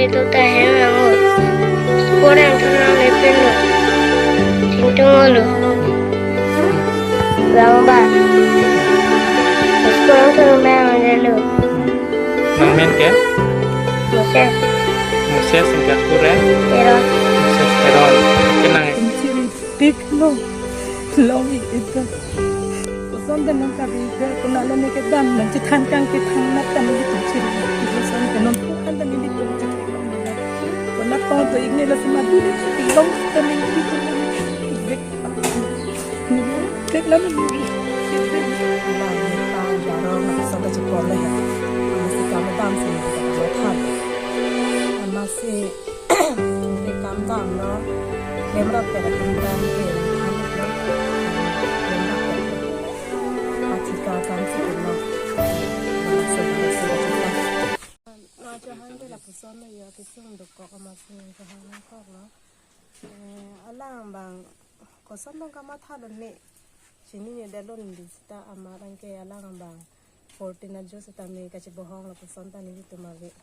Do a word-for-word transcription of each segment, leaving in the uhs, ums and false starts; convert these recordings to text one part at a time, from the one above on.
Itu tahan nango. Sekolah yang tenang lepin lo. Cintung lo. Bang ba. Sekolah yang tenang lo. Nangmen ke? Moses. Moses singkat kure? Aaron. Moses Aaron. Kenang. Tik lo. Long itu. Koson dan nang kari ke, kuna lo ne kedam, nang chethan kang chethan nat tan nelitum chiri. Koson dan nang tuhan tan nelitum chiri. Kuna kong to igne la sima dulu chiri long tan nelitum. Bek. Bek lam. Bang ta jaro na koson ta chipon le ya. Amatsi kam dam si ta koson than. Amatsi ke kam dam lo. Klemrap pet atum tang ke than lo. Klemrap pet. Athika kam si ke lo. Ajo han ke lapuson lo ya kesung dokok amatsi ajo han nangkok lo. Eh, alang bang koson nang kamatha lo ne. Chinine det lo ne sita amat anke alang bang fourteen ajo sita me kachebohong lapuson ta nelitum ave.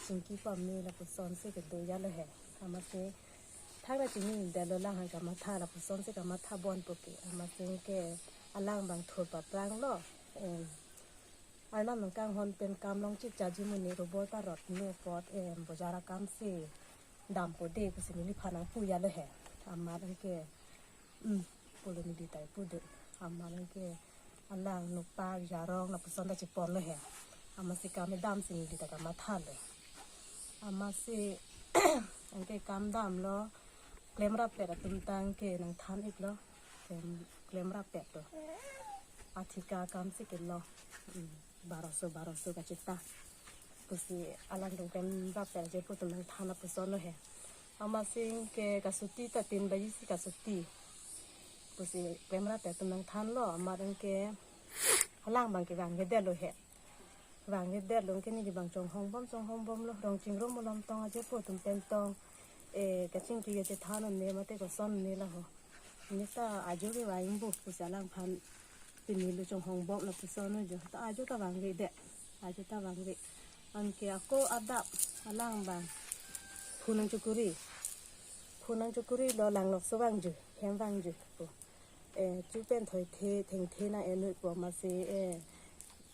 Chingki pame lapuson si kedo ya lo he. Amatsi thang na chinine det lo alang han kamatha lapuson si kamatha bon po ke. Amatsi ke alang bang thur paprang lo. Em, Arnam nangkanghon pen kam long chik chaji muni robot parot ne apot, em, bojar akam si dampo de pusi neliphan nangpu ya lo he. Amat anke, mm, pulo neli tai pu de. Amat anke alang nokpak jarong lapuson ta chipon lo he. Amatsi kam dam si neli ta kamatha lo. Amatsi anke kam dam lo. Klemrap pet atum tang ke nangthan ik lo. Klem, klemrap pet lo. Athika kam si ke lo. Hmm, baroso, baroso kachita. Pusi alang tung klemrap pet aje pu atum nangthan lapuson lo he. Amatsi ke kasuti ta tin baji si kasuti. Pusi klemrap pet atum nangthan lo, amat anke alang bang kevang ke det lo he. Vang ke det lo anke neli bang chonghong bom, chonghong bom lo. Rong chingrum malom tong aje pu atum pen tong. Eh, kachingki kachethan un ne mate koson ne la ho. Ne ta ajo kevang bu pusi alangphan pini lo chonghong bom lapuson lo jo. Ta ajo ta vangve det. Ajo ta vangve. Anke ako adap alang bang. Phu nangchokori. Phu nangchokori lo langlokso vangju. Hem vangju pu. Eh, chu pen thoithe, thengthe nang-en noi pu amatsi, eh,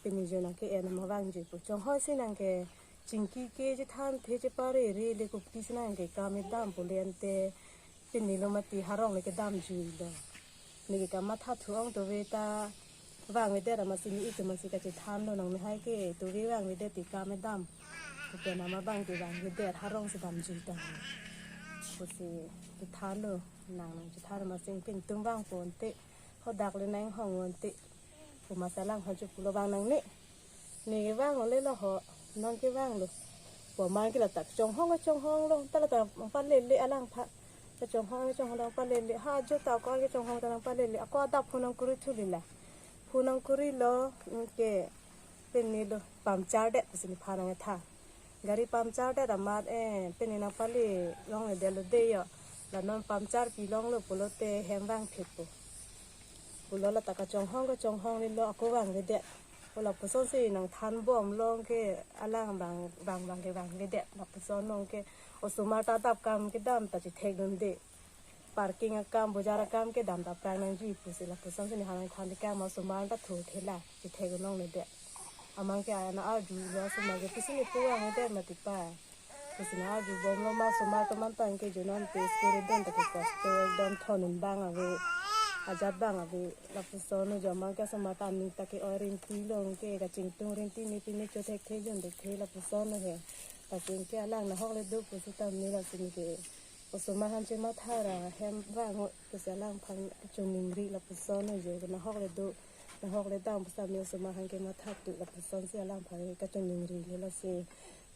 pini jo nang ke-en ma vangji pu. Chonghoi si nang ke chingki ke chethanthe cheparere le kopi si nang ke kam dampo le ante pini lo mati harong le kedamji lo. Neli kamatha thu ong tove ta vangve det amatsi ne ik amatsi kachethan lo nang me hai ke tove vangve det ti kam dam. Pu pen ama bang ke vangve det harong si damji ta. Pusi chethan lo nang nang chethan amatsi pin tum vangpo ante. Hadak le nang hong ante. Pu amatsi alang hong chu pulo vang nangne. Ne kevang le lo ho. Nang kevang lo. Pu amat ke latak chonghong chonghong lo. Ta latak palele alangphan. Kachonghong chonghong dang palele. Ha ajo ta ako kachonghong ta dang palele. Ako adap phu nangkori thu le la. Phu nangkori lo. Ke pini lo puncture det pusi neliphan nangthan. Gari puncture det amat, eh, pini nangpale longledet lo de yo. La non puncture pi longlo pulote hem vangphit po. Pulo latak kachonghong kachonghong le lo ako vangvedet. Pu lapuson si nangthan bom lo anke alang bang bang bang kevangvedet. Lapuson lo anke osomar ta adap kam kedam ta chethek dunde. Parking akam, bojar akam kedam ta prang nangji pusi lapuson si ne ha nangthan tekang ma osomar ta thurthe la chethek un longledet. Amat ke ana arju lo osomar ke pisi ne pu vangvedet mati pa. Pusi ne arju bom lo ma osomar atum an tang ke jo non te school don ta ke kosto ekdom thon un bang ave. Ajat bang ave. Lapuson lo jo amat ke osomar ta aning ta ke-oi rinti lo anke kachingtung rinti ne pine chothekthe jun thekthe lapuson lo he. Lasi anke alang nahok le do pusitame lasi ne ke osomar aphan chematha ra hem vang ho pusi alangphan kachoningri lapuson lo jo nahok le do. Nahok le dam pusitame osomar aphan kematha tu lapuson si alangphan kachoningri le lasi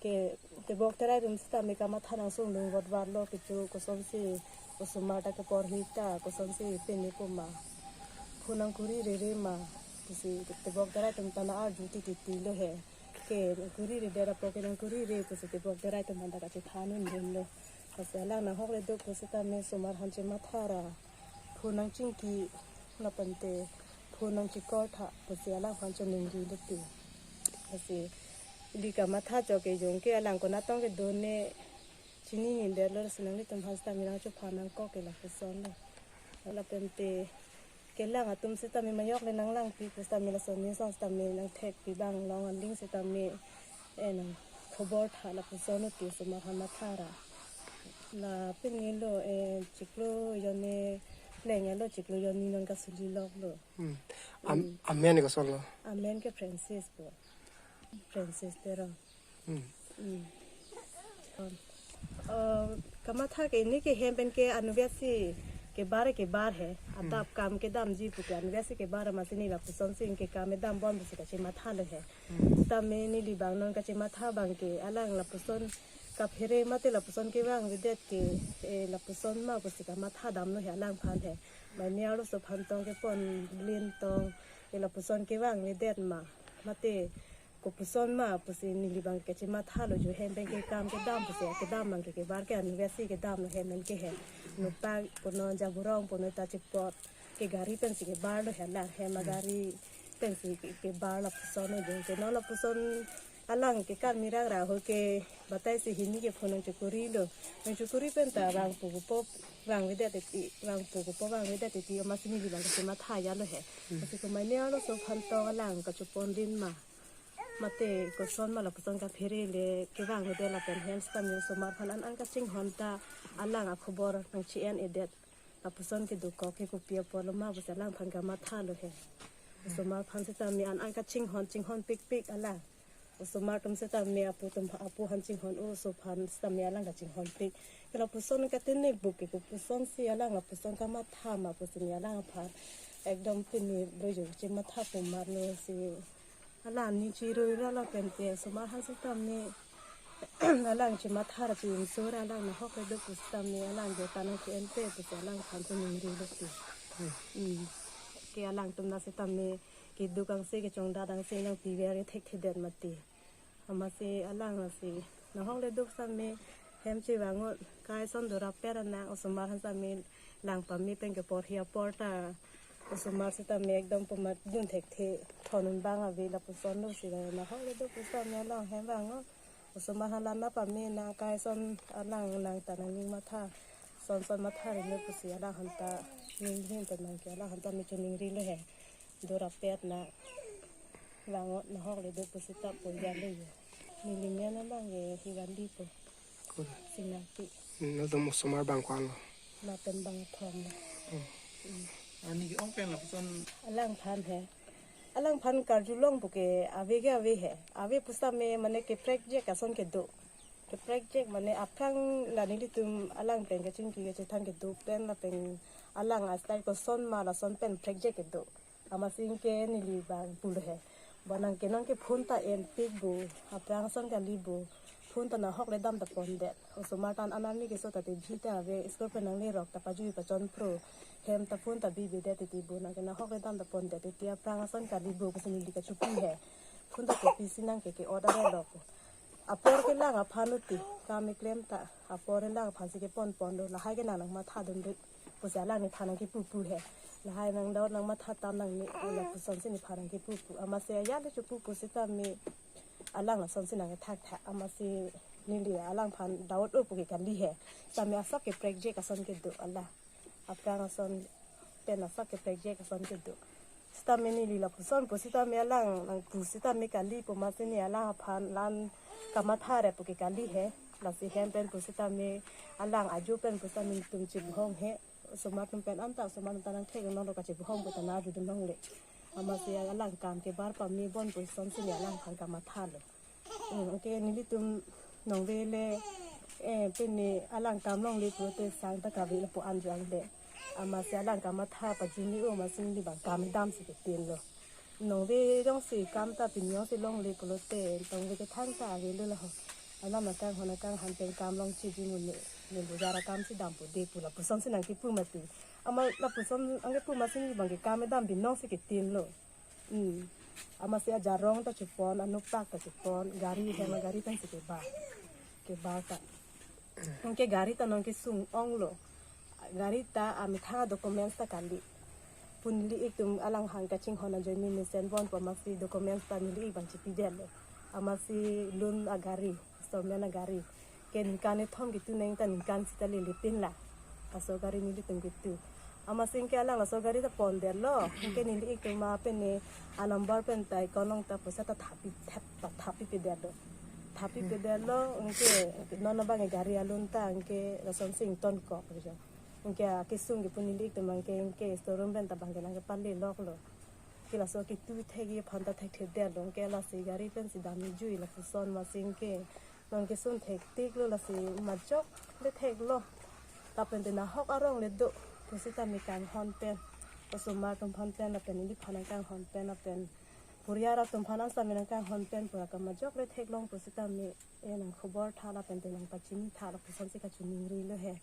ke tebok terai atum sitame kamatha nangsung lung vat vat lo kecho kosonsi osomar ta keporhi ta kosonsi pini pu ma. Phu nangkorire ma pusi tebok terai atum ta na-arju titi ti lo he. Ke nangkoriredet apot ke nangkorire pusi tebok terai atum aphan ta kachethan un dun lo. Lasi alang nahok le do pusitame osomar aphan chematha ra. Phu nangchingki lapen te phu nangchikor tha pusi alangphan choningri le ti. Lasi ili kamatha chok ke jong ke alang konat tong kedo ne Chini nindetlo si nanglitum aphan sitame nangchophan nangkok ke lapuson lo. Lapen te kelang atum sitame majok le nanglangpi pu sitame lason aning asong sitame nangthekpi abang along aling sitame eh nang khobor tha lapuson lo ti osomar aphan matha ra. La pini lo eh chiklo jonni pleng lo chiklo jonni non kasulilok lo. Hmm. Am, amen ke koson lo? Amen ke Francis po. Francis Teron. Hmm. Hmm. Eh, kamatha ke neli ke hem pen ke anubia si kebar kebar he. Adap kam kedamji pu ke anubia si kebar amatsi neli lapuson si ke kam kedam bon pusi kachematha lo he. Hmm. Sitame neli abang non kachematha abang ke alang lapuson kaphere mate lapuson kevang avedet ke eh lapuson ma pusi kamatha damlo he alangphan he. Mane arloso aphan tong kepon lin tong eh lapuson kevang avedet ma mate kopuson ma pusi neli abang kachematha lo jo hem pen ke kam kedam pusi kedam abang ke kebar ke anubia si kedam lo hem pen ke he. Nopak punon jaburong punon ta chipot ke gari pensi kebar lo he alang hem agari pensi ke, kebar lapuson lo jo ke non lapuson alang ke kan mirak ra ho ke batai si hini ke phone nangchokori lo. Nangchokori pen ta vangpo kopo vang avedet titi, vangpo kopo vang avedet titi amatsi neli abang kachematha ya lo he. Lasi komane arloso aphan tong alang kachopon din ma mate koson ma lapuson kaphere le kevang avedet lapen hem sitame osomar aphan an an kachinghon ta alang akhobor nangchi-en edet. Lapuson kedokok ke kopi apotlo ma pusi alangphan kamatha lo he. Osomar aphan sitame an an kachinghon chinghonpikpik alang. Osomar atum sitame apu atum apu aphan chinghon oso aphan sitame alang kachinghonpik. Ke lapuson katene buk ke kopuson si alang lapuson kamatha ma pusi neli alangphan ekdom pini lo jo chematha pu ma lo si. Alang ni chirui ra lapen te osomar aphan sitame alang chematha ra chinsur alang nahok kedo pu sitame alang jo ta nangpi-en pe pusi alangphan chiningri lo ti. Hmm. Ke alangtum na sitame keduk angse kechongdat angse nangpiver kethekthedet mati. Amatsi alang lasi nahok le duk sitame hem chevang-ot kai ason dorap pet ana osomar aphan sitame lang pame pen ke porhi apor ta osomar sitame ekdom pu amat dun thekthe thon un abang ave lapuson lo si nahok le duk pu sitame alang hem vang-ot osomar aphan lang nangpame na kai ason alang nang ta nangning matha son son matha ri lo pusi alang aphan ta ning hin ta nang ke alang aphan ta me chiningri lo he. Dorap pet na vang-ot nahok le duk pusi ta pu ya lo yo. Neli men abang ke Hiwandi po. Kul. Sinapi. Hmm, nangtum osomar bang ko-an lo? Lapen bang thom lo. Hmm. Hmm. Ani ke-ong pen lapuson alangphan he. Alangphan karjulong pu ke ave ke ave he. Ave pu sitame mane keprek jek ason kedo. Keprek jek mane aphrang la nelitum alang pen kachingki kachethan kedo pen lapen alang a-style koson ma lason pen prek jek kedo. Amatsi ke neli abang pulo he. Bonang ke nang ke phone ta enpik bo, aphrang ason kali bo. Phone ta nahok le dam ta pondet. Osomar tan anami keso ta te bhi ta ave, school pen nanglerok ta pajui pachon pro. Hem ta phone ta bibedet titi bonang ke nahok le dam ta pondet titi aphrang ason kali bo pusi neli kachopi he. Phone ta kopi si nang ke ke-order lo ko. Apor kelang aphan lo ti, kam keklem ta, apor kelang aphan si kepon pon lo, lahai ke nang nangmatha dun ri. Pusi alang nephan nangkepu pu he. Lahai nang Daud nangmatha tam nang ne, lapuson si nephan nangkepu pu. Amatsi ya le chopu pu sitame alang lason si nangkethakthak. Amatsi neli alangphan Daud o pu ke kali he. Sitame asap keprek jek ason kedo alang. Aphrang ason pen asap keprek jek ason kedo. Sitame neli lapuson pu sitame alang nangpu sitame kali pu amatsi neli alangphan lang kamatha re pu ke kali he. Lasi hem pen pu sitame alang ajo pen pu sitame tum chibohong he. Osomar atum pen anta osomar atum ta nangthek nang lo kachebohong pu ta nangdun longle. Amatsi alang kam kebar pame bon pu ason si neli alangphan kamatha lo. Hmm, okay, nelitum nongve le, eh, pini alang kam longle pulote sang ta kave lapu-an jang de. Amatsi alang kamatha pajuni o amatsi neli abang kam dam si ketin lo. Nongve jongsi kam ta pini jongsi longle pulote, nongve kethan ta ave lo laho. Alam akang hon akang han pen kam long chiji mu ne, ne bojar akam si dampo de pu lapuson si nangkepu mati. Amat lapuson nangkepu amatsi neli abang ke kam dam binong si ketin lo. Hmm. Amatsi ajarong ta chepon, anopak ta chepon, gari hem agari pen si kebar. Kebar ta. Anke gari ta nangkesung ong lo. Gari ta amethang documents ta kali. Pu neli-ik atum alangphan kachinghon ajoine mesen bon pu amatsi documents ta neli-ik abang chipidet lo. Amatsi loan agari, installment agari. Ke ningkan kethom ketu neng ta ningkan sita lele pin la. Laso gari nelitum ketu. Amatsi anke alang laso gari ta pondetlo. Anke neli ik atum ma pen ne a number pen ta account along ta poisa ta thapi thep ta thapi pedetlo. Thapi pedetlo, anke non abang e gari alun ta anke lason sing tonkok jo. Anke akesung ke pu neli ik atum anke anke showroom pen ta bang ke nangkepale loklo. Ke laso ketu thek-i aphan ta thekthedetlo, anke lasi gari pensi dam jui lapuson amatsi anke non kesun thektiklo, lasi majok le theklo. Lapen te nahok arong le do pusitame kanghon pen, osomar atum aphan pen lapen neliphan nangkanghon pen lapen puriar atum aphan an sitame nangkanghon pen pura ke majok le theklong pusitame, e, nangkhobor tha lapen te nangpachini tha lapusonsi kachiningrilo he.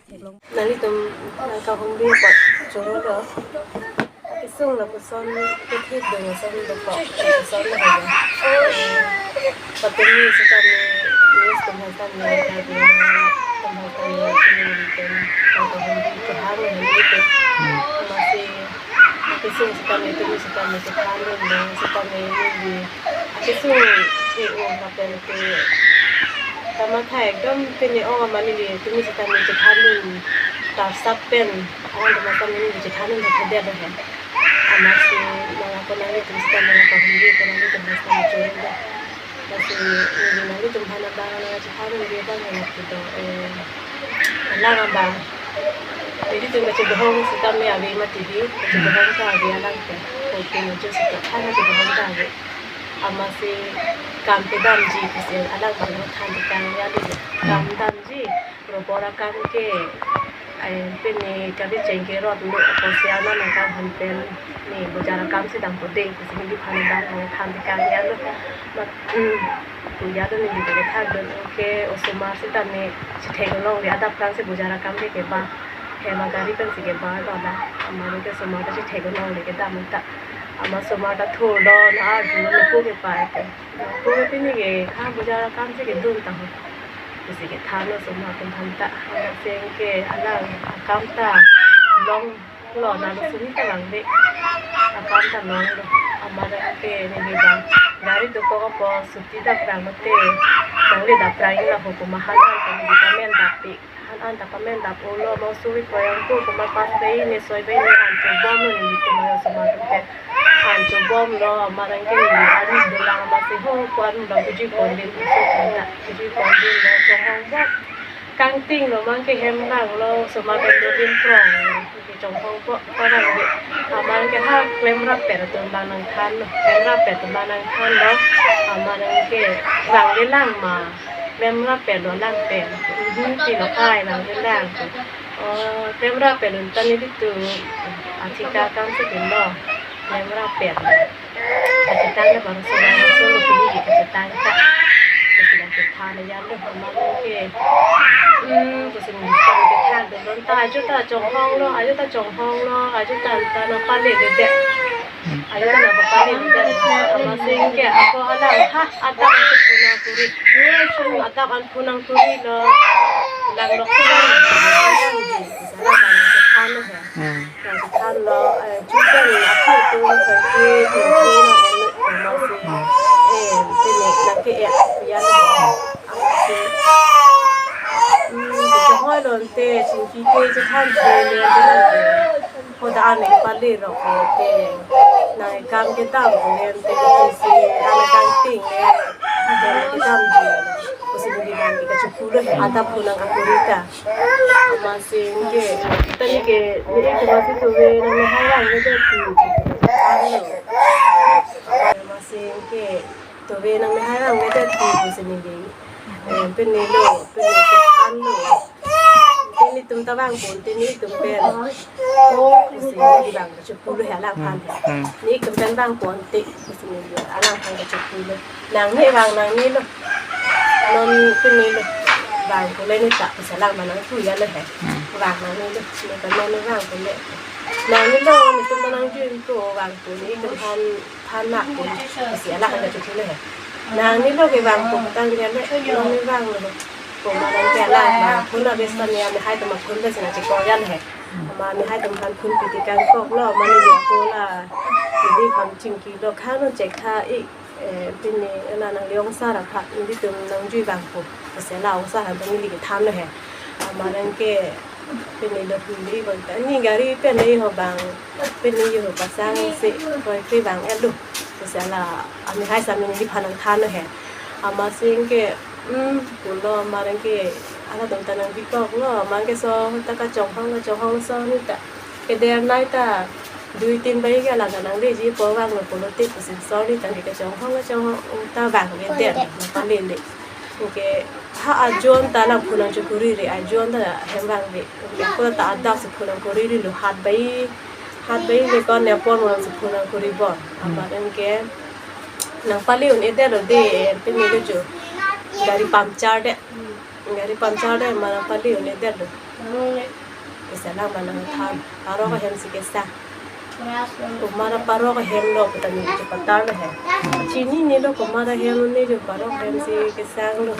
Theklong. Nanglitum nangkahumri apot choro do. Kesung lapuson kethek dong ason dokok lapuson lo ya. Patumi sitame, news atum aphan sitame, karbi atum aphan sitame, chini pen nangkahumri kehang lo nanglitum. Amatsi kesung sitame, tumi sitame, kethan dun dong sitame, neli kesung ke o lapen ke kamatha ekdom pini ong amat neli tumi sitame kethan dun ta sap pen, ong amat sitame neli kethan dun ta thedet he. Amatsi nang ako nanglitum sitame nangkahumri ako nanglitum sitame choro do. Lasi neli nanglitum aphan abang nangchethan dun abang nangkido, eh, alang abang. Nelitum kachebohong sitame ave mati di, kachebohong ta ave alang ke. Kopi muncul sita than kachebohong ta ave. Amatsi kam kedamji pusi alang abang than tekang ya di. Kam damji, robor akam ke, ai, pini kami chengke rot lo, kosia na nangkanghon pen, ne bojar akam si dampo dei, pusi neliphan abang than tekang ya lo. Mat, hmm, puya lo neli kethak dun, anke osomar sitame chethek longle adap kan si bojar akam ke keba. Hem agari pensi keba lo la. Amat anke osomar ta chethek longle kedam ta. Amat osomar ta thurlo, na arjulo, ne pu kepai ke. Pu ke pini ke ha bojar akam si kedun ta ho. Pusi kethanlo osomar atum aphan ta. Amatsi anke alang akam ta longlo, na lo suni ta lang de. Akam ta longlo. Amat anke neli abang gari dokok apot scooty daprang lote, longle daprang ila ho, komat han an ta neli pamen dappi. Han an ta pamen dap-olo, mo suri koyang ko, komat pas bai ne soi bai ne an chobom lo neli komat osomar atum ke. An chobom lo, amat anke neli ari dolang amatsi ho ko an dam tuji pondin, so ta tuji pondin lo, chonghong bok. Kangting lo, amat anke hem rang lo, osomar pen dodin prong lo, ke chonghong bok, parang de. Amat anke ha klemrap per atum abang nangthan lo, klemrap per atum abang nangthan lo, amat anke rang le lang ma, klemrap per lo lang pen, mhm, ti lo kai lang le lang. Oh, klemrap per lo ta nelitum, athika kam si pen lo, klemrap per lo. Kachetang ke baru sedang masuk ke pini ke kachetang ta. Ke sedang kethan ya lo amat anke. Hmm, ke sedang kethan dun ta, ajo ta chonghong lo, ajo ta chonghong lo, ajo ta ta nangpale dede. Ajo ta nangpale dede. Amatsi anke ako alang ha, adap an phun nangkuri. Adap an phun nangkuri lo. Lang lok sedang. Sedang kethan lo he. Hmm. Nangkethan lo, eh, children akhei atum thirty, twenty nang-en amatsi. Hmm. Eh, pini nangke-et ya lo. Amatsi, hmm, kachehoi lo ante, chingki te chethan the le ante nang. Hoda an nangpale rok le ante. Nang kam kedam le ante, si an kangting le. Kedam le. Pusi neli abang ke kachepu lo he, adap phun nangkakuri ta. Amatsi anke, tani ke, neli ke masi tove nang mehai vangvedet ti. Amatsi anke, tove nang mehai vangvedet ti, pusi neli. Eh, pini lo, pini kethan lo. Pini tum ta vangpon, pini tum pen. Pusi neli abang kachepu lo he alangphan. Hmm. Neli tum pen vangpon te, pusi neli alangphan kachepu lo. Nangli vang nangne lo. Non pini lo. Vangpo le ne ta, pusi alang abang nangthu ya lo he. Hmm. Vang nangne lo. Ne ta non vangpo le. Nangne lo, netum ta nangjui ko vangpo, netum aphan than nangpo, pusi alangphan kachepu lo he. Nangne lo ke vangpo tang ya le, non ne vang lo. Komat nangke alang abang phun abis ta ne amehai atum aphun abis nangchekok ya lo he. Amat amehai atum aphan phun pi tekang kok lo, amat neli ako la. Neli aphan chingki lo, khang non chek tha ik. Eh, pini ena nangli ongsar aphan nelitum nangjui vangpo pusi la ongsar aphan neli kethan lo he. Amat anke pini lo hili bang ta ni gari pen ni ho bang pini yo pasang si kroikre vang-et lo pusi la amehai sami neliphan nangthan lo he. Amat si anke, hmm, pulo amat anke alanglitum ta nangbikok lo, amat anke so ta kachonghong kachonghong so ni ta keder nai ta dui tin bai ke alang alang leji po vanglo pulote pusi so ni ta ni kachonghong kachonghong ta vang ke der na pale le. Anke ha ajon ta lang phunang chokuri re, ajon ta hem vang re. Anke ko ta adak si phunang kuri re lo, hat bai, hat bai le kon ne pon mo si phunang kuri bon. Amat anke nang pale un-e det lo de, pini lo jo gari puncture det. Gari puncture det, amat pale un-e det lo. Kesa lang amat nangthan. Parok ahem si kesa. Komat parok ahem lo pu ta neli chepatar lo he. Chinine lo komat ahem lo, ne jo parok ahem si kesang lo.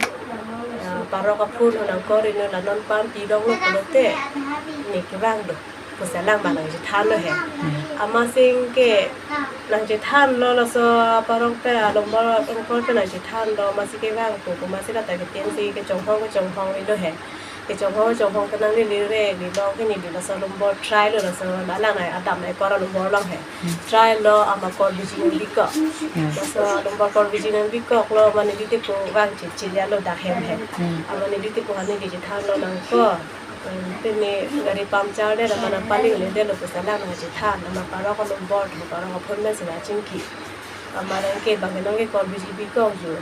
Ya, parok aphun lo nang kori lo, la non pam pi dong lo pulote ne kevang lo pusi la amat nangchethan lo he. Amat si anke nangchethan lo, laso parok pen, alombor ongkor pen nangchethan lo, amat si kevangpo, amat si la ta keten si kachonghong kachonghong lo he. Kachonghong kachonghong ta nang lili re, lilong ke neli laso alombor try lo, laso la lang nai adam nai kor alombor long he. Try lo, amat kor biji nangbikok. Laso alombor kor biji nangbikok lo, amat neli tepo vang chechil ya lo dak hem he. Amat neli tepo hani kechethan lo nang ko. Hmm, pini gari puncture det, amat nang pale un-e det lo pusi la nangchethan, amat parok alombor, parok aphun pen si nangchingki. Amat anke bang ke nonke kor biji bikok jo.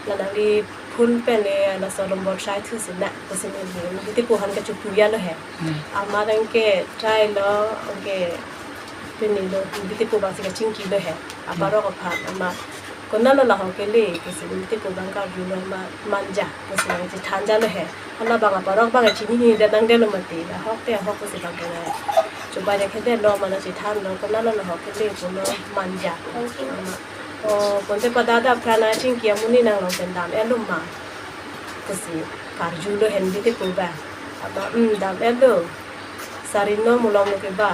La nangli phun pen le laso alombor try thu si na pusi neli, neli tepo aphan kachepu ya lo he. Amat anke try lo, anke pini lo neli tepo bang si kachingki lo he. Aparok aphan, amat konat lo la ahok kele pusi neli tepo bang karju lo, amat Manja pusi nangchethan ja lo he. Hala bang aparok bang chinine det nang det lo mati. Ahok te ahok pusi bang ke na chobai det ke det lo, amat nangchethan lo, konat lo la ahok kele pulo, Manja. Amat, o, bonta pada da pran nangchingki amonit nanglong pen dam-et lo ma pusi karju lo he neli tepo bang. Amat, hmm, dam-et lo. Sari no malom lo ke ba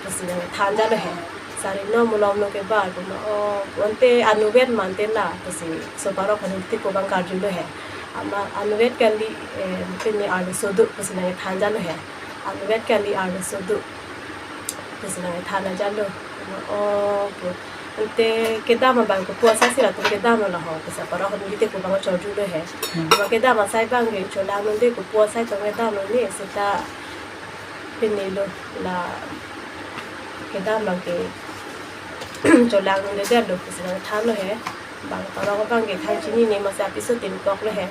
pusi nangthan ja lo he. Sari no malom lo ke ba, komat, o, bonta anuvet mante la pusi so parok aphan neli tepo bang karju lo he. Amat anuvet kali, eh, pini arloso do pusi nangthan ja lo he. Anuvet kali arloso do pusi nangthan ja lo. Komat, o, pu, ante kedam abang kopu asai si latum kedam lo ho pusi parok aphan neli tepo bang chorju lo he. Amat kedam asai bang ke cholang nonde, kopu asai tong kedam lo ne seta pini lo la kedam bang ke cholang nonde det lo pusi nangthan lo he. Bang parok bang ke thang chinine, amat si apiso tin kok lo he.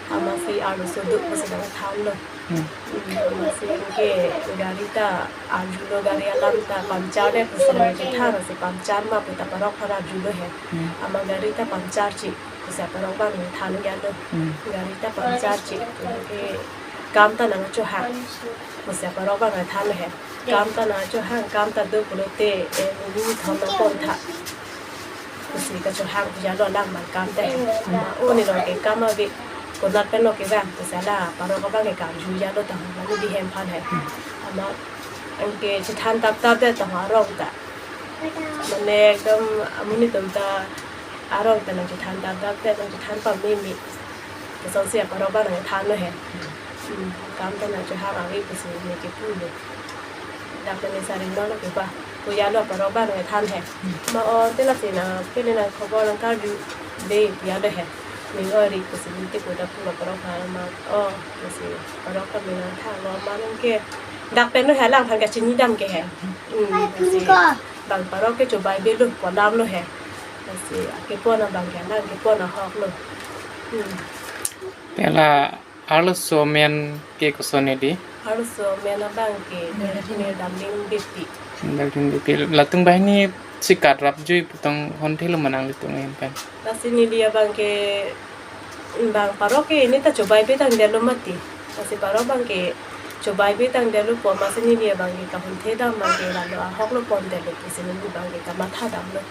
Amat si arloso do pusi nangthan lo. Hmm, amat si anke gari ta arju lo, gari alam ta puncture det pusi nangchethan, amat si puncture ma pu ta parok aphan arju lo he. Amat gari ta puncture chik pusi parok bang nangthan ya lo. Gari ta puncture chik, anke kam ta nangchohang pusi parok bang nangthan lo he. Kam ta nangchohang, kam ta do pulote, eh, neli thom nangpon tha pusi kachohang pu ya lo alam bang kam ta he. Amat o, ne lo ke kam ave, konat pen lo kevang pusi la parok bang ke karju ya lo ta, mane neli hem aphan he. Amat anke chethan tap tap det ta arong ta, mane ekdom amonit atum ta arong ta nangchethan tap tap det, nangchethan pameme. Kosonsi aparok bang nangthan lo he. Hmm, kam ta nangchohang ave pusi ne kepu lo. Dak pen ne sari no lo ke ba pu ya lo, aparok bang nangthan he. Amat o, te lasi na pini nang khobor nang karju de pu ya lo he. Ning ori pusi neli tepo ta pu lo parok aphan, amat o pusi parok aphan nangthan lo, amat anke dak pen lo he, alangphan kachini dam ke he. Hmm, pusi bang parok ke chobai ave lo pu alam lo he. Lasi akepon abang ke alang kepon ahok lo. Hmm. Te la arloso amen ke koson ne di? Arloso amen abang ke Mir Damling Beypi. Damling Beypi. Latum banghini si kat rapjui pu tong honthelo ma nanglitum ahin pen? Lasi neli abang ke bang parok ke ne ta chobai ave tang det lo mati. Lasi parok bang ke chobai ave tang det lo pu amat si neli abang ke kahonthe dam abang ke la lo ahok lo pon det lo pusi neli abang ke kamatha dam lo.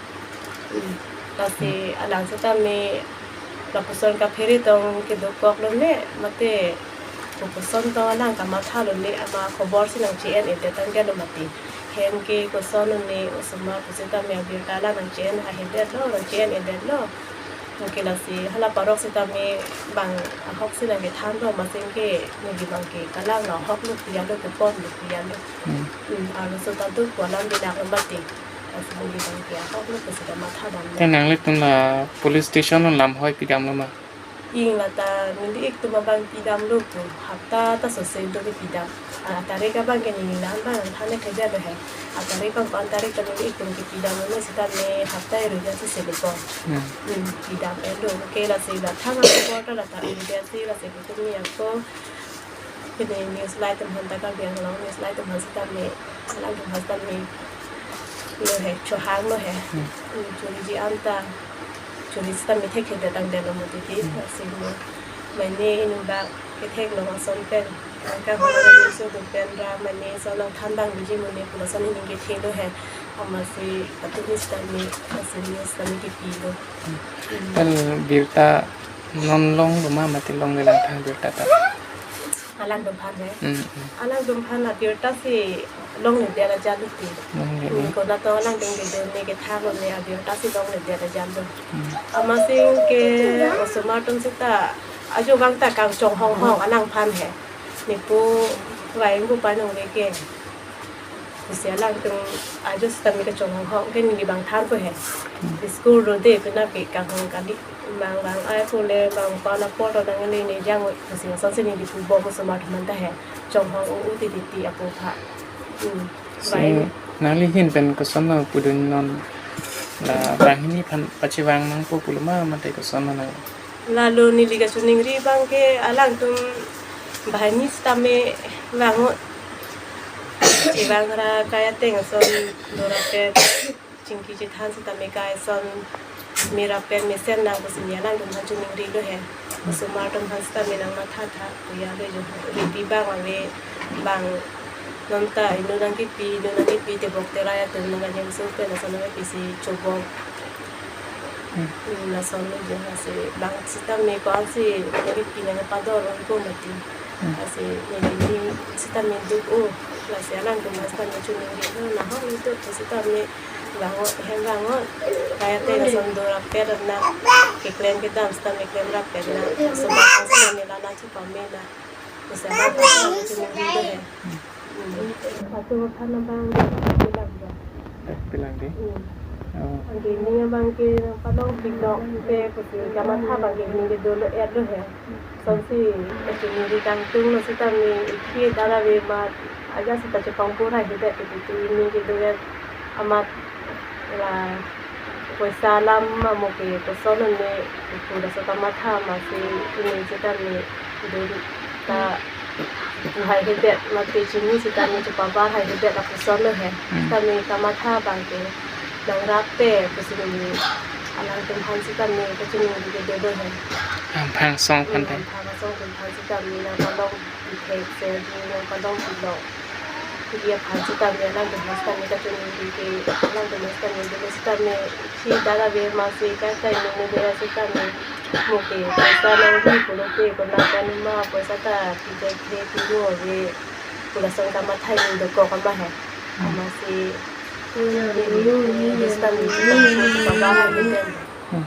Hmm. Lasi alang setame lapuson kaphere tong kedokok lo ne, mate kopuson tong alang kamatha lo ne, amat khobor si nangche-en-e det tang det lo mati. Hem ke koson ne osomar pusitame abirta la nang chen ahedetlo, nang chen edetlo. Anke lasi hala parok sitame bang ahok si nang kethanlo, masing ke neli bang ke kalang lo, ahok lo, pia lo, kepon lo, pia lo. Hmm. Hmm, arloso ta do pu alam dinak lo mati. Lasi neli bang ke ahok lo pusi kamatha damlo. Te nanglitum la police station lamhoi pidamlo ma? Ing lata neli ik atum abang pidamlo pu, hapta ta sose do ke pidam. A, tarik abang ke neli la abang thane kejalo he. A tarik abang ko-an tarik ta neli ik atum ke pidamlo, sitame hapta eru ja sose lo ko. Hmm. Hmm, pidam-etlo. Ke lasi la thang ako ta lata eru ja si lasi kutum ni ako. Pini news lai atum aphan ta, Karbi Anglong news lai atum aphan sitame, alangtum aphan sitame lo he, chohanglo he. Hmm. Hmm, choriji anta, chori sitame thekthedet tangdetlo mati ti, Hmm. lasi mo. Mane inut bak kethek long ason pen, angka holo so do pen ra mane so nang than bang biji mane pu lason hini kethelo he. Amatsi atum sitame, amatsi news sitame kepilo. Hmm. Hmm. Al birta non longlo ma mati longlelang tha birta ta? Alangtum aphan he. Hmm, hmm. Alangtum aphan abirta si longledet ajatlo ti. Longledet. Hmm, konat alangtum kedo ne kethaklo ne abirta si longledet ajatlo. Hmm. Amatsi ke osomar atum seta ajo vang ta kangchonghonghong alangphan he. Nepu vai ingpu panong ke ke. Pusi alangtum ajo sitame kachonghong ke neli bang thanpo he. Hmm. School rode pina pi kanghong kali. Bang bang ai pule bang pala polo nang le ne jang pusi asonsi neli pubom osomar atum anta he. Chonghong u u titi ti apo pha. Hmm. Si Vai. Nangli ahin pen koson ma pudun non la banghini aphan pachevang nangpo pulo ma mate koson ma nang? Lalo neli kachiningri abang ke alangtum banghini sitame vangot. Chevang ra kai ateng ason dorapet, chingki chethan sitame kai ason merappet mesen nang pusi neli alangtum aphan chiningrilo he. Osomar atum aphan sitame nang mathatha, puya lo jo. Ripi bang ave bang non ta inut nangkepi, inut nangkepi tebok terai atum nang kanyang so pen ason nangkepi si chobok. Hmm. Hmm, lason lo jo, lasi bang sitame ko-an si nangkepi nangkepador ongko mati. Hmm. Lasi neli sitame duk-o, lasi alangtum aphan sitame chiningrilo, nahok lo duk sitame vangot, hem vangot. Kai ateng ason dorapet na, keklem kedam sitame klemrapet na, osomar aphan sitame lana chepame na. Pusi alangtum aphan sitame chiningrilo he. Hmm. Atum aphan abang bilang ba. Eh, bilang di? Hmm. Oh. Anke ning abang ke nangpalong pik nokpe pusi kamatha abang ke ning ke dolo-etlo he. Sonsi kachiningri kangtunglo sitame ikhi dara ave ma aja seta chepangpur haihedet titi ning ke do-et amat la poisa alam amo ke koson ne pu laso kamatha amatsi ning sitame do ta pu haihedet mate chini sitame chepabar haihedet lapuson lo he. Hmm. Sitame kamatha abang ke nangrap-e pusi neli alangtum aphan sitame kachiningri ke dolo he. Amphang asong aphan Hmm, te. Amphang asong atum aphan sitame nangpalong pithek sergi nangpalong pilok. Kiri aphan sitame alangtum aphan sitame kachiningri ke alangtum aphan sitame dolo sitame si dara ave amatsi kai kai nung nung dolo sitame mo ke poisa nangri pulote konat anuma poisa ta pithek the turo ave pu lason kamatha ning dokok ama he. Hmm. Amatsi Hmm. Hmm.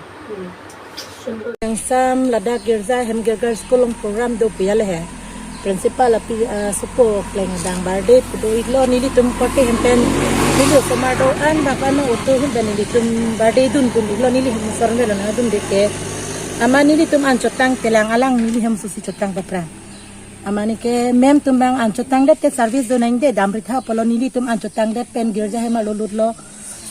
Kangsam ladak girja hem girja school along program do pu ya le he. Principal api, ah, sopo kleng dang birthday pu do-iklo, nelitum korte hem pen neli osomar do-an bak ano auto hem pen nelitum birthday dun dun-iklo, neli hem osomar lo nangdunde ke. Amat nelitum an chotang pelang alang neli hem susi chotang papra. Amat ne ke ma'am atum abang an chotangdet te service do nangde dam ri tha pulo, nelitum an chotangdet pen girja hem arlo lutlo,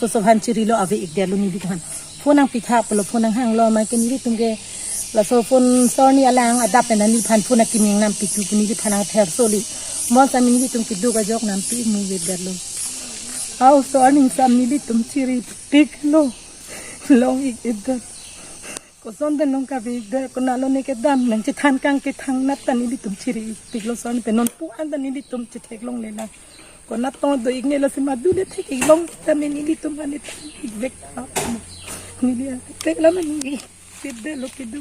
soso aphan chirilo, ave-ikdetlo neliphan. Phone nangpi tha pulo phone nanghanglo, amat ke nelitum ke laso phone sor ni alang adap pen neliphan phone akiming nangpi tu pu neliphan nangther soli. Mo sami nelitum keduk ajok nangpi mu-ikdetlo. Aso aning sam nelitum chiripiklo. Long-ik-ikdet. Koson pen long kave-ikdet, konatlo ne kedam nangchethan kang kethan nat ta nelitum chiri-ikpiklo, son pen non pu-an ta nelitum chetheklongle nang. Konat tong do-iknelo sima dule thek-iklong sitame nelitum ane than-ikvek ta. Neli atekla ma neli pidetlo kedo.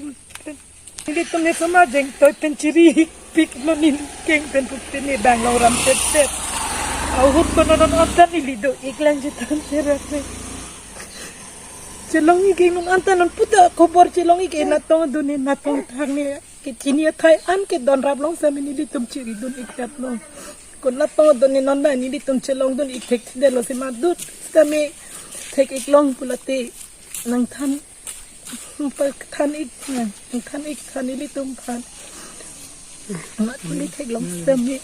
Nelitum ne soma jeng toi pen chiri-ikpiklo, neli keng pen pupe ne bang long ram pet pet. Ahut ko non anta neli do-ik lang chethan serak ne. Chelong-ik non anta non puta khobor chelong-ik, natong do ne, natong thang ne. Kechini athai an ke don rap long sitame nelitum chiri dun-ik tap long. Ko natong do ne non da nelitum chelong dun-ik thekthedetlo si madut sitame thek-ik long pulote nangthan, than-ik, nangthan-ik than nelitum aphan. Mat neli theklong sitame.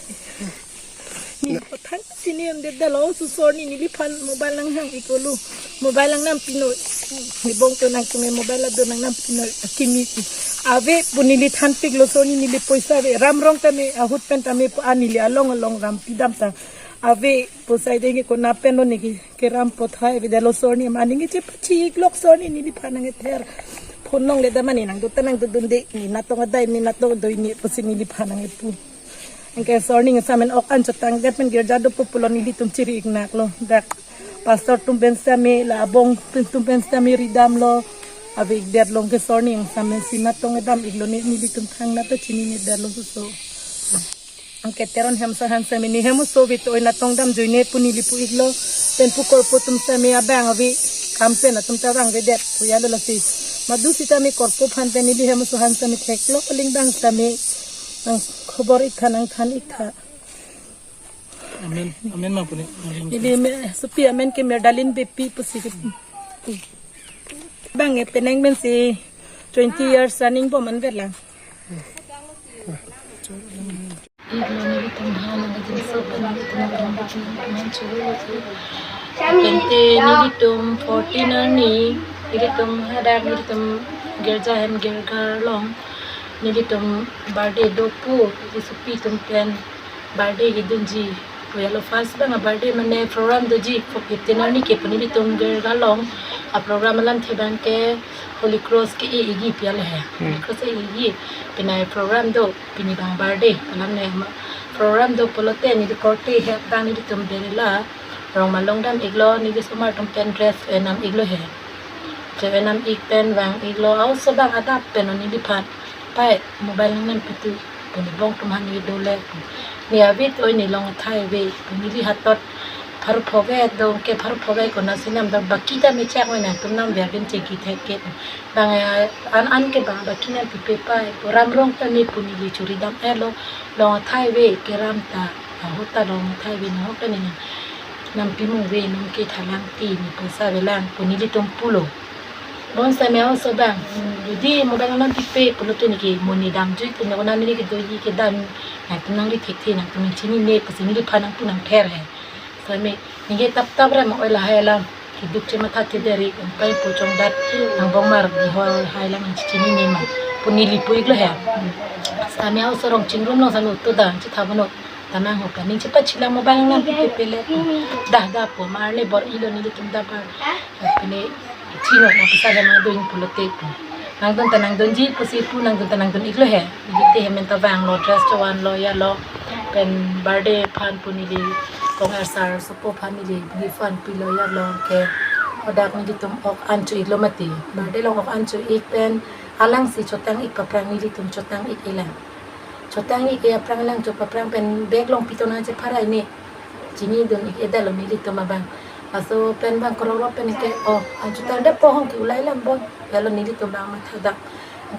Ne pathang chini em det dalo, so sor ni neliphan mobile nanghang-ik-olo. Mobile nangnam pinoi. Ne bong to nangtum e mobile ado nangnam pinoi. Akimi. Ave pu neli thanpiklo, sor ni neli poisa ave. Ram rong tame ahut pen tame pu an neli along along ram pidam ta. Ave pu sai denge ko na pen lo ne ke, keram pothai ave dalo sor ni, mane nge chepachi-ik lok sor ni neliphan nang-ether. Phone nong le da mane nangdo ta nangdo dunde. Ne natong adai ne natong doi ne pusi neliphan nang-epu. Anke sor ni sitame ok an chotangdet pen girja do pu pulo nelitum chiri-ik naklo. Dak pastor atum pen sitame la abong pen atum pen sitame ridamlo. Ave-ik det long ke sor ni sitame si natong edam-iklo ne nelitum thangnat ta chinine detlo so. Anke Teron hem sar han sitame ne hem so vit oi natong damjoi ne pu neli pu-iklo. Pen pu korpo atum sitame abang ave kam pen atum ta vangvedet pu yalo lasi. Madu sitame korpo aphan pen neli hem so han sitame theklo, aling bang sitame nang khobor-ik tha, nangthan-ik tha. Amen. Amen ma pu ne. Ili me sopi amen ke Merdalin Beypi pusi ke. Bang e penang men si twenty years running bom anvet lang. Iglo nelitum ha nang jin so pen nelitum nang jin man churu lo si. Pente nelitum fourteen arni, nelitum hadak nelitum girja hem girga along nelitum birthday do pu, neli sopi atum pen birthday kedunji pu yalo, first bang a birthday mane program doji fifteen arni ke pu nelitum girga along a program alamthe bang ke Holy Cross ke-e-ikji pu yalo he. Holy Cross e-ikji, penai program do, pini bang birthday alam ne ma program do pulote neli korte he bang nelitum berela rong malong dam-iklo, neli somar atum pen dress enam-iklo he. Dress enam-ik pen vang-iklo, aoso bang adap pen neliphan pai mobile nang pitu pu ne bong atum han ne dole pu. Ne avit oi ne long athai ave pu neli hatot pharo phove do ke pharo phove ko na sinam da baki ta mechak oi nangtum nam ver bin cheki thek ke. Bang, eh, an an ke bang baki nang pipe pai pu ram rong ta ne pu neli chiri dam-etlo, long athai ave keram ta ahut ta long athai ave nahok ta ne nang nam pimung ave nung ke thalang ti ne poisa ave lang pu nelitum pulo. Bon sitame aoso bang, hmm, jodi mobile nang pipe pulote ne ke mo ne damjoi pu ne ko na neli ke doji kedam nangtum nangri thekthe nangtum chinine pusi neliphan nangpu nangther he. Sitame neke tap tap ram oi lahai alam keduk chematha thederi empai pu chongdat nang bongmar di hoi hai lang nang chinine ma pu neli pu-iklo he. Sitame aoso rong chingrum long sitame utu da chitha bono. Tanang ho kaning chepachilang mobile nang pipe pele. Dah dah pu mar le bor-ilo nelitum da bar. Pine chino na pisa le nang dun pulote pu. Nangdun ta nangdunji pusi pu nangdun ta nangdun-iklo he. Neli te hem ta vanglo, dress chovan lo, yalo. Pen birthday aphan pu neli kong er sar sopo aphan neli gift aphan pilo, yalo ke. Hadak nelitum ok an cho-iklo mati. Birthday along ok an cho-ik pen alangsi chotang-ik paprang nelitum chotang-ik-e lang. Chotang-ik-e aphrang lang cho paprang pen bag along pi to nang chepharai ne. Chini dun-ik-edetlo nelitum abang. Laso pen bang kororo pen ke, oh, an chotang det po hong ke ulai lam bon. Yalo nelitum bang matha dak.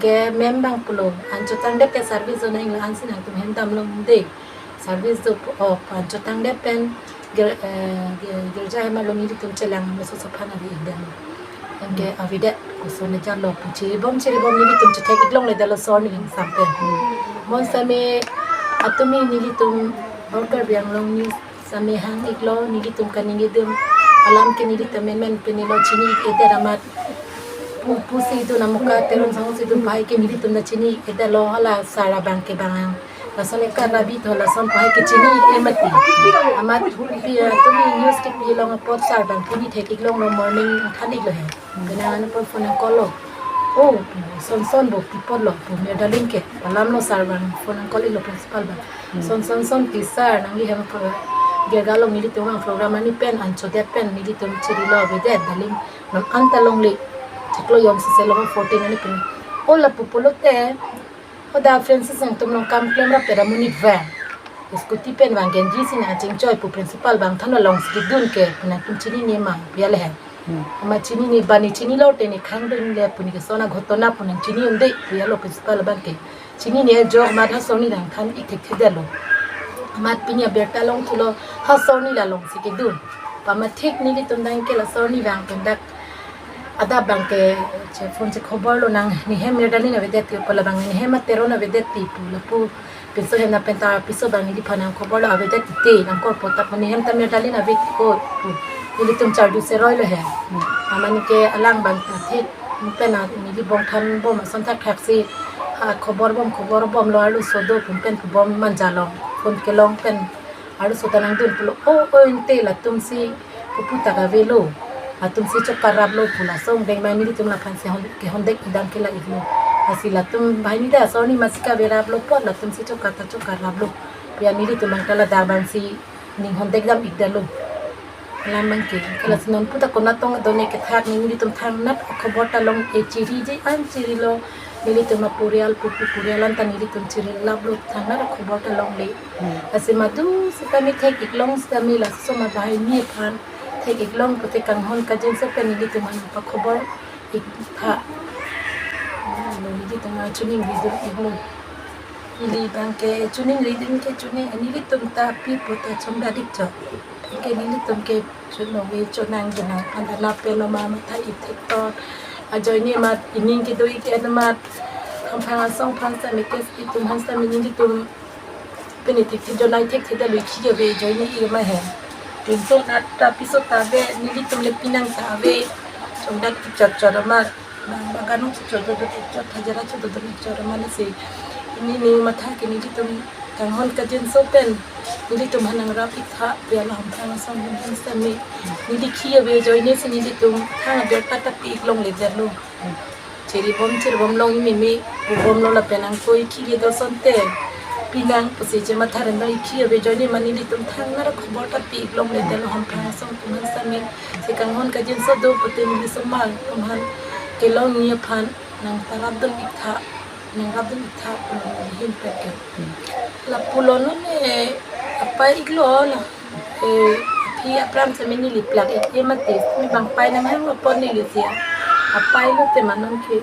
Ke mem bang pulo, an chotang det ke service do nang la ansi nangtum hem dam long de. Service do po, oh, an chotang det pen gir-, eh, gir-, girja hem along nelitum chelang laso sophan ave-ikdetlo. Anke avedet koson ne jalo pu chiri bom chiri bom nelitum chethek-ik longle detlo sor ni sampe. Bon sitame atumi nelitum Karbi Anglong News sitame hang-iklo, nelitum kaningje dum alam ke nelitum men men penilo chini-ik-edet amat pu pusi dun amuka Teron Sangho si dun pai ke nelitum na chini-ik-edetlo, hala sar abang ke bang ang. Lason ekar rabi to lason pai ke chini-ik-e mati. Amat pi, eh, tumi news kepi along apot sar abang puni thek-ik longlo, morning than-iklo he. Bina ano por phone call lo. Oh, son son bo pi apotlo, pu Merdalin ke. Alam lo sar abang phone call-iklo principal abang. Son son son pi sar nangli hem pro-, girja along nelitum abang program arni pen an chodet pen nelitum chirilo avedet Darling. Non anta longle. Chiklo yom sese lo fourteen arni pen. Oh, lapu pulote. Hoda Francis nangtum along kam klem rap pera monit va. Scooty pen vang genji si nangchingchoi pu principal abang than alongsi kedun ke pu nangtum chinine ma pu ya le he. Hmm. Amat chinine, bani chinilo te ne khangdun le pu ne keson aghotona pu nangchini un-e pu ya lo principal abang ke. Chinine ajok amat ha sorni dang than ik thekthedetlo. Amat pini abirta longthulo ha sorni la alongsi kedun. Pu amat thik nelitum dang ke la sorni vang pen dak adap abang ke che phone che khobor lo nang nehem Mirdalin avedet ti pu, labang nehem Teron avedet ti pu lapu pinso hem na pen ta piso abang neliphan nang khobor lo avedet ti te nang korpo ta pu nehem ta Mirdalin ave ti ko pu. Nelitum chardu seroi lo he. Amat ke alang abang ta thik pen na neli bong than bom ason thakthak si ha khobor bom khobor bomlo arloso do pu pen pu bom manja long phone kelong pen arloso ta nangdun pulo, o o inte latum si pupu ta kavelo. Latum si chokar raplo pu lason deng mai nelitum laphan si hon kehondek idam ke la iklo. Lasi latum banghini ta sorni masi kaveraplo apot latum si chokar ta chokar raplo. Pu ya nelitum abang ta ladak abang si ning hondek dam ikdetlo. Alam abang ke, ke lasi non puta konat tong adon-e kethak ne nelitum thangnat khobor ta long-e, chiriji an chirilo. Nelitum apurial pupu purial an ta nelitum chiri laplo, thangnat khobor ta longle. Hmm. Lasi madu sitame thek iklong sitame laso ma banghini aphan thek iklong pute kanghon kajinso pen nelitum aphan pakhobor iktha. Nelitum achuning ridun iklo. Ili abang ke chuning ridun ke chuning nelitum ta pi puta chomda dik chok. Ke nelitum ke chunong ve chunang junang phan ta na pen lo ma matha ithek tot. Ajoine amat ining kedo ik en amat. Hamphang asong aphan sitame ke itum aphan sitame nelitum pini thekthejonai thekthedetlo, ikhi ave ajoine ik ma he. Pinso nat ta piso ta ave nelitum le pinang ta ave. Chomda ik chot chot amat. Bang bang kanung chot chot chot chot hajira chot chot chot amat si. Neli ning matha ke nelitum kanghon kajinso pen nelitum aphan nangrap iktha pu ya lo, hamphang asong atum aphan sitame. Neli ikhi ave ajoine si nelitum thang abirta ta pi ik longledetlo. Chiri bom chiri bom long imimi pu bomlo lapen angkoi ikhi kedo asonte pinang pusi che matha ren lo, ikhi ave ajoine ma nelitum thangnat khobor ta pi ik longledetlo, hamphang asong atum aphan sitame. Si kanghon kajinso do pute neli somar atum aphan kelongji aphan nang parapdun iktha, nang rapdun iktha pu neli hin pet ke. Lapulo non, eh, apai iklo na. Eh, aphi apran sitame neli plak ik-e mati. Mi bang pai nanghanglo apot neli si. Apai lo te ma non ke.